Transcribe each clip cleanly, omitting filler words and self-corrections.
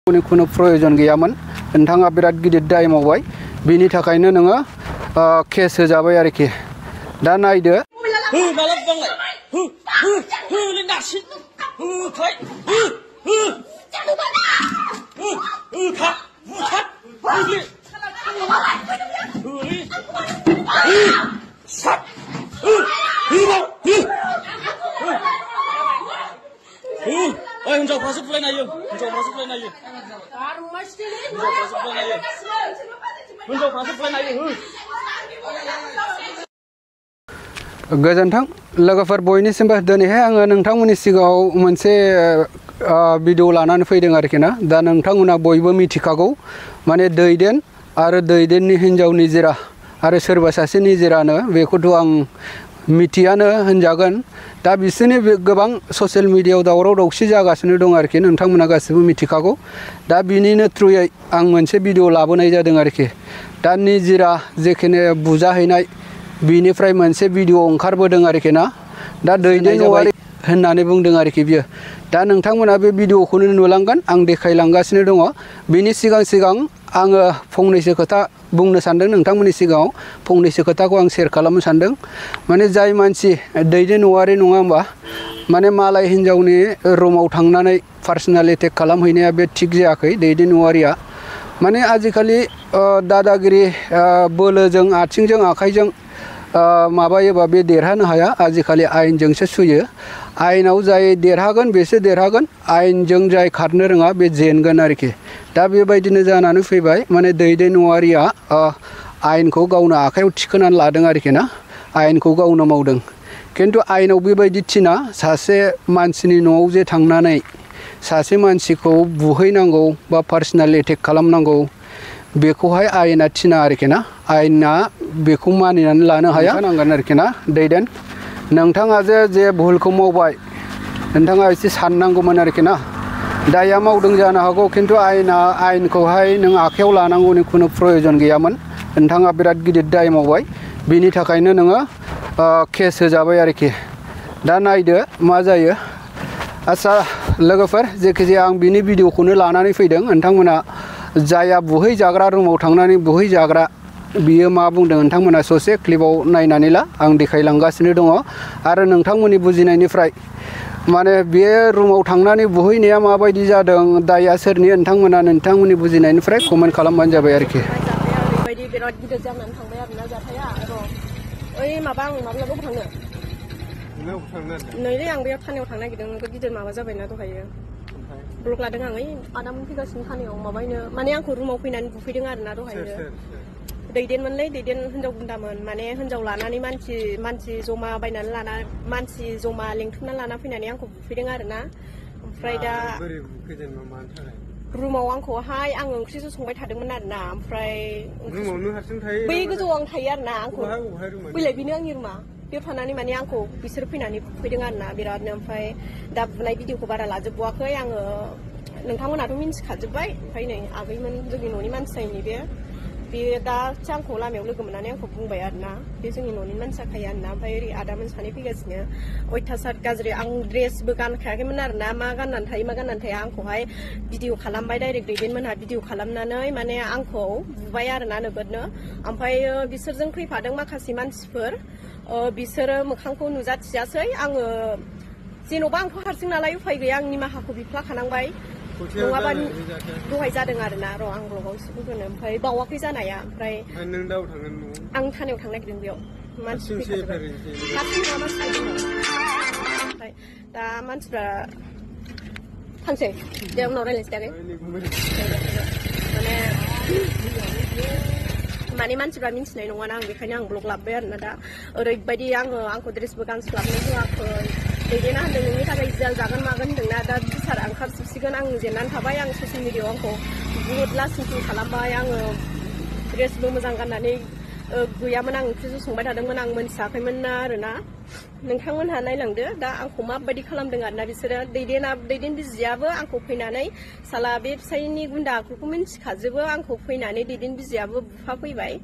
खुनु प्रयोजन गैयामोन नोंथाङा बिराद गिदिर दाय मावबाय बिनि थाखायनो नोङो केस होजाबाय आरोखि दा नायदो हिन्जावफ्रासो बुलायनायो हिन्जावफ्रासो बुलायनायो हिन्जावफ्रासो बुलायनायो गोजोन्थों लोगोफोर बयनिसिमबो दिनैहाय आङो नोंथांमोननि सिगाङाव मोनसे भिडिअ लानानै फैदों आरोखि ना दा नोंथांमोना बयबो मिथिखागौ माने दैदेन आरो दैदेननि हिन्जाव निजिरा आरो सोरबा सासे निजिरानो बेखौथ' आं मिथियानो होनजागोन दा बिसोरनि गोबां ससियेल मिडियायाव दावराव दावसि जागासिनो दं आरोखि नोंथांमोना गासिबो मिथिखागौ दा बिनिनो थ्रुयै आं मोनसे भिडिअ लाबोनाय जादों आरोखि दा निजिरा जेखिनि बुजाहैनाय बिनिफ्राय मोनसे भिडिअ ओंखारबोदों आरोखि ना दा दैदेन औवारि होननानै बुंदों आरोखि बियो दा नोंथांमोना बे भिडिअखौनो नुलांगोन आं देखायलांगासिनो दङ बिनि सिगां आङो फंनैसो खोथा बुंनो सानदों नोंथांमोननि सिगाङाव फंनैसो खोथाखौ आं शेयार खालामनो सानदों माने जाय मानसि दैदेन औवारि नङा होमबा माने मालाय हिन्जावनि रुमाव थांनानै पार्सनेल एटेक खालामहैनाया बे थिग जायाखै दैदेन औवारिया माने आजिखालि दादागिरि बोलोजों आथिंजों आखाइजों माबायोबा बे देरहानो हाया आजिखालि आयेनजोंसो सुयो आयेनाव जाय देरहागोन बेसो देरहागोन आयेनजों जाय खारनो रोङा बे जेनगोन आरोखि दा बेबायदिनो जानानै फैबाय माने दैदेन औवारिया आयेनखौ गावनो आखायाव थिखोनानै लादों आरोखि ना आयेनखौ गावनो मावदों खिन्थु आयेनाव बेबायदि थिना सासे मानसिनि न'आव जे थांनानै सासे मानसिखौ बुहैनांगौ बा पार्सनेल एटेक खालामनांगौ बेखौहाय आयेना थिना आरोखि ना आयेना बेखौ मानिनानै लानो हाया नांगोन आरोखि ना दैदेन नोंथाङा जे भुलखौ मावबाय नोंथाङा एसे साननांगौमोन आरोखि ना दाया मावदों जानो हागौ खिन्थु आयेनखौहाय नों आखायाव लानांगौनि खुनु प्रयोजन गैयामोन नोंथाङा बिराद गिदिर दाय मावबाय बिनि थाखायनो नोङो केस होजाबाय आरोखि दा नायदो मा जायो आच्छा लोगोफोर जेखिजाया आं बिनि भिडिअखौनो लानानै फैदों नोंथांमोना जाया बुहैजाग्रा रुमाव थांनानै बुहैजाग्रा बियो मा बुंदों नोंथांमोना ससे क्लिपाव नायनानै ला आं देखायलांगासिनो दङ आरो नोंथांमोननि बुजिनायनिफ्राय माने बे रुमाव थांनानै बुहैनाया माबायदि जादों दाया सोरनि नोंथांमोननि बुजिनायनिफ्राय कमेन्ट खालामबानो जाबाय आरोखि बायदि बिराद गिदिर जानानै थांबाय आरोना जाथाया ओइ माबा आं माब्लाबाबो थांनो नै आं बेयाव थानायाव थांनो नागिरदों नोगोद गिदिर माबा जाबायना दहायो ब्लक लादों आं ओइ आदामोन फैगासिनो थानायाव माबायनो माने आंखौ रुमाव फैनानै बुफैदों आरोना दहायो दैदेनमोनलै दैदेन हिन्जाव गुन्दामोन माने हिन्जाव लानानै मानसि जमा बायनानै लाना मानसि जमा लिंथुमना लाना फैनानै आंखौ बुफैदों आरोना ओमफ्राय दा रुमाव आंखौहाय आं ओंख्रिसो संबाय थादोंमोन आरोना ओमफ्राय बै गोजौआव आं थायो आरोना आंखौ बैलाय बेनो आंनि रुमा बेयाव थानानै माने आंखौ बिसोर फैनानै बुफैदों आरोना बिरादनो ओमफ्राय दा बुनाय भिडिअखौ बारा लाजोबबावाखै आङो नोंथांमोनाथ' मिन्थिखाजोब्बाय ओमफ्राय नै आगैमोन जोंनि न'नि मानसि जायोनि बेयो दासो आंखौ लामायाव लोगो मोननानै आंखौ बुंबाय आरोना बे जोंनि न'नि मानसि जाखायो आरोना ओमफ्राय ओरै आदामोन सानै फैगासिनो अयथासार गाज्रि आं ड्रेसबो गानखायाखैमोन आरोना मा गाननानै थाया आंखौहाय भिडिअ खालामबाय डाइरेक्ट दैदेनमोनहा भिडिअ खालामनानै माने आंखौ बुबाय आरोना नोगोदनो ओमफ्राय बिसोरजों फैफादों माखासे मानसिफोर बिसोरो मोखांखौ नुजाथियासै आङो जेन'बा आंथ' हारसिं नालाय उफाय गैया आं निमाहाखौ बिफ्लाखानांबाय नङाबा दहाय जादों आरोना र' आं ब्लगाव एसे बुंगोन ओमफ्राय बावाखै जानाया ओमफ्राय आं थानायाव थांनो नागिरदों बेयाव मानसि ओमफ्राय दा मानसिफ्रा थांसै दे उनाव रायज्लायनोसै आगै माने मानसिफ्रा मिन्थिनाय नङाना आं बेखायनो आं ब्लग लाबोबाय आरोना दा ओरैबायदि आंखौ ड्रेसबो गानस्लाबनो होआखै दैदेना होनदों नोंनि थाखाय जेल जागोन मागोन होनदोंना दा बिसारा ओंखारजोबसिगोन आं जेननानै थाबाय आं ससियेल मिडियायाव आंखौ बुहुत लासिं खालामबाय आङो ड्रेसबो मोजां गाननानै गैयामोन आं ओंख्रिसो संबाय थादोंमोन आं मोनथियाखैमोन ना आरोना नोंथांमोनहा नायलांदो दा आंखौ माबायदि खालामदों आरोना बिसोरो दैदेन बिजियाबो आंखौ फैनानै साला बे फिसायनि गुन्दा आखुखौ मिन्थिखाजोबो आंखौ फैनानै दैदेन बिजियाबो बुफा फैबाय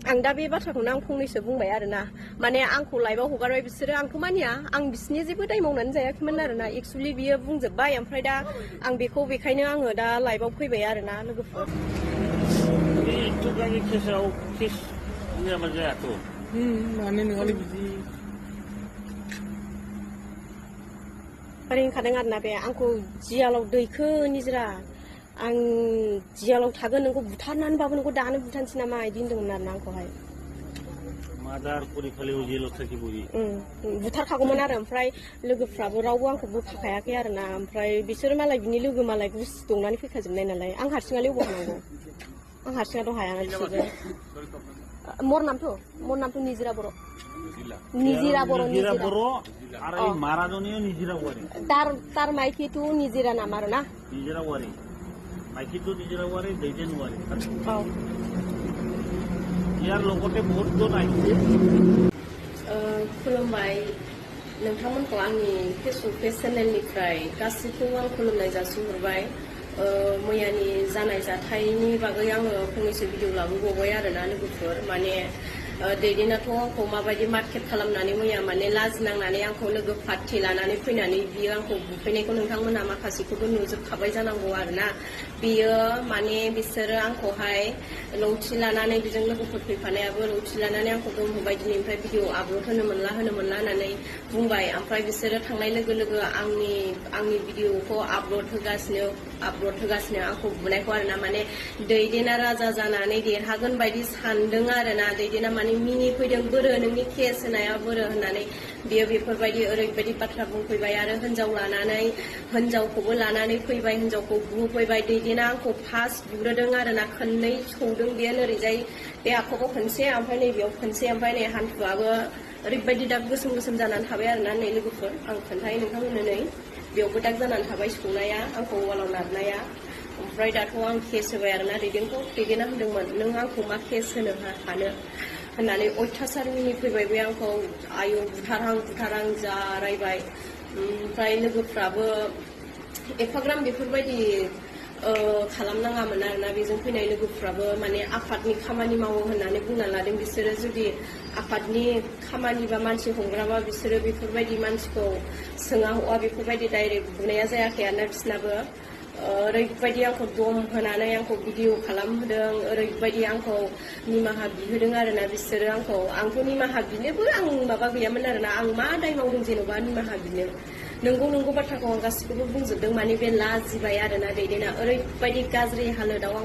आं दा बे बाथ्राखौनो आं फंनैसो बुंबाय आरोना माने आंखौ लाइभआव हगारबाय बिसोरो आंथ' मानिया आं बिसिनि जेबो दाय मावनानै जायाखैमोन आरोना एक्सुवेलि बियो बुंजोब्बाय ओमफ्राय दा आं बेखायनो आङो दा लाइभआव फैबाय आरोना लोगोफोर माने नङालै बिदि ओरै होनखादों आरोना बे आंखौ जियालाव दैखो निजिरा आं जियालाव थागोन नोंखौ बुथारनानैबाबो नोंखौ दानो बुथारनोसै नामा बिदि होनदोंमोन आरोना आंखौहाय बुथारखागौमोन आरो ओमफ्राय लोगोफ्राबो रावबो आंखौ बोखाखायाखै आरोना ओमफ्राय बिसोर मालाय बिनि लोगो मालाय गुस दंनानै फैखाजोबनाय नालाय आं हारसिङालाय अबाव हानांगौ आं हारसिङाथ' हायाना बिसोरो मोर नामथ' निजिरा बर' तार माइकिটো निजिरा नाम आरो ना खुलुमबाय नोंथांमोनखौ आंनि फेसबुक पेज चेनेलनिफ्राय गासैखौबो आं खुलुमनाय जासिहरबाय मैयानि जानाय जाथायनि बागै आङो फंनैसो भिडिअ लाबोबावबाय आरोना लोगोफोर माने दैदेनाथ' आंखौ माबायदि मार्केट खालामनानै मैया माने लाजिनांनानै आंखौ लोगो पार्टि लानानै फैनानै बियो आंखौ बुफैनायखौ नोंथांमोनहा माखासेखौबो नुजोबखाबाय जानांगौ आरोना बियो माने बिसोरो आंखौहाय लौथि लानानै बेजों लोगोफोर फैफानायाबो लौथि लानानै आंखौ दमहोबाय दिनैनिफ्राय भिडिअ आपल'ड होनो मोनला होननानै बुंबाय ओमफ्राय बिसोरो थांनाय लोगो लोगो आंनि भिडिअखौ आपल'ड होगासिनो आंखौ बुनायखौ आरोना माने दैदेना राजा जानानै देरहागोन बायदि सानदों आरोना दैदेना माने मिनि फैदों बोरो नोंनि केस होनाया बोरो होननानै बियो बेफोरबायदि ओरैबायदि बाथ्रा बुंफैबाय आरो हिनजावखौबो लानानै फैबाय हिनजावखौ बुफैबाय दैदेना आंखौ फार्स्ट बुग्रोदों आरोना खननै सौदों बे ओरैजाय बे आखाइखौ खनसे ओमफ्राय नैबेयाव खनसे ओमफ्राय नै हान्थुआबो ओरैबायदि दाग गोसोम जानानै थाबाय आरोना नै लोगोफोर आं खोन्थायो नोंथांमोननो नै बेयावबो दाग जानानै थाबाय सौनाया आंखौ वालाव नारनाया ओमफ्राय दाथ' आं केस होबाय आरोना दैदेना होनदोंमोन नों आंखौ मा केस होनो हानो होननानै अयथासार मिनिफैबाय बे आंखौ आयौ बुथारहां जा रायबाय ओमफ्राय लोगोफ्राबो एफाग्राम बेफोरबायदि खालामनाङामोन आरोना बेजों फैनाय लोगोफ्राबो माने आफादनि खामानि मावो होननानै बुंना लादों बिसोरो जुदि आफादनि खामानि बा मानसि हमग्राबा बिसोरो बेफोरबायदि मानसिखौ सोङा हवा बेफोरबायदि डाइरेक्ट बुनाया जायाखै आरोना बिसोरनाबो ओरैबायदि आंखौ दम होनानै आंखौ भिडिअ खालामहोदों ओरैबायदि आंखौ निमाहा बिहोदों आरोना बिसोरो आंथ' निमाहा बिनोबो आं माबा गैयामोन आरोना आं मा दाय मावदों जेन'बा निमाहा बिनो नंगौ बाथ्राखौ आं गासिखौबो बुंजोबदों माने बे लाजिबाय आरोना दैदेना ओरैबायदि गाज्रि हालोदाव